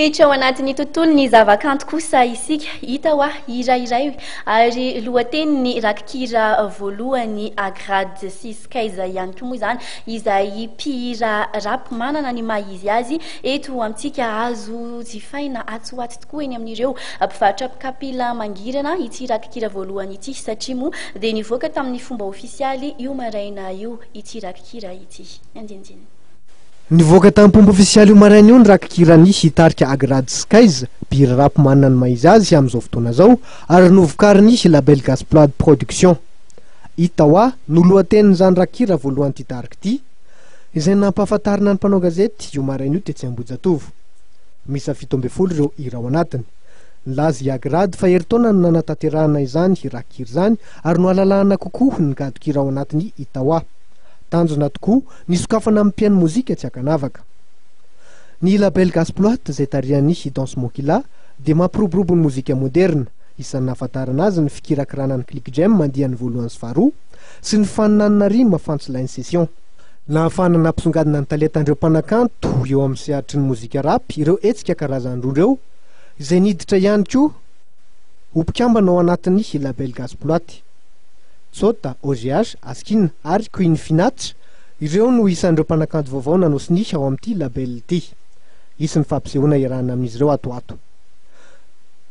Hiditra ao anatin'ny tontolon'ny zavakanto kosa isika. Hita hoa hira iray ary lohatenin'ny rakikira voalohany Agrad sy Skaiz ihany koa moa izany, izay mpihira rap manana ny maha izy azy eto amintsika. Azo jifaina atsy ho atsy tokoa eny amin'ireo mpivarotra kapila mangirana ity rakikira voalohany ity, satria moa dia nivoaka tamin'ny fomba ofisialy io maraina io ity rakikira ity. Andinindininy. Nivoaka tamin'ny-pomba ofisialy io maraina io ny rakikiran'ny hitarika Agrad Skies, mpihira rap manana ny maha izy azy amin'izao fotoana izao, ary novokarin'ny Label Gasplad Production. Hita hoa no lohatenin'izany rakikira voalohan'ity tarika ity, izay nampahafantarina ny mpanao gazety io maraina io tetsy Ambohijatovo. Miisa 17 ireo hira ao anatiny. Nilaza i Agrad fa herintaona no nanatanterahana izany rakikira izany ary nohalalahana kokoa ny gadon-kira ao anatin'ny Hita hoa. Tanjona tokoa ny sokafana amin'ny mpihaino mozika tsy ankanavaka. Ny Label Gasploit izay tarihan'i Dans Mokila dia mampiroborobo ny mozika moderina. Isan'ny nahafantarana azy ny fikirakirana ny Click Jam andiany voalohany sy faharoa sy ny faninanana rima Fantsy Line Session. Nahafahana nampisongadina ny talentan'ireo mpanakanto eo amin'ny sehatry ny mozika rap ireo hetsika karazany roa ireo izay niditra ihany koa ho mpikambana ao anatin'ny Label Gasploit. Tsota, OGH, Askin ary Queen Finach, ireo no isan'ireo mpanakanto vaovao nanao sonia ao amin'ity label ity. Hisy ny fampisehoana iarahana amin'izy ireo ato ho ato.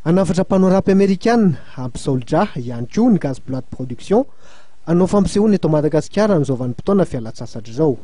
Hanafatra mpanao rap amerikana, Hampisaolja, ihany koa ny Gazbloat Production hanao fampisehoana eto Madagasikara amin'izao vanim-potoana fialantsasatra izao.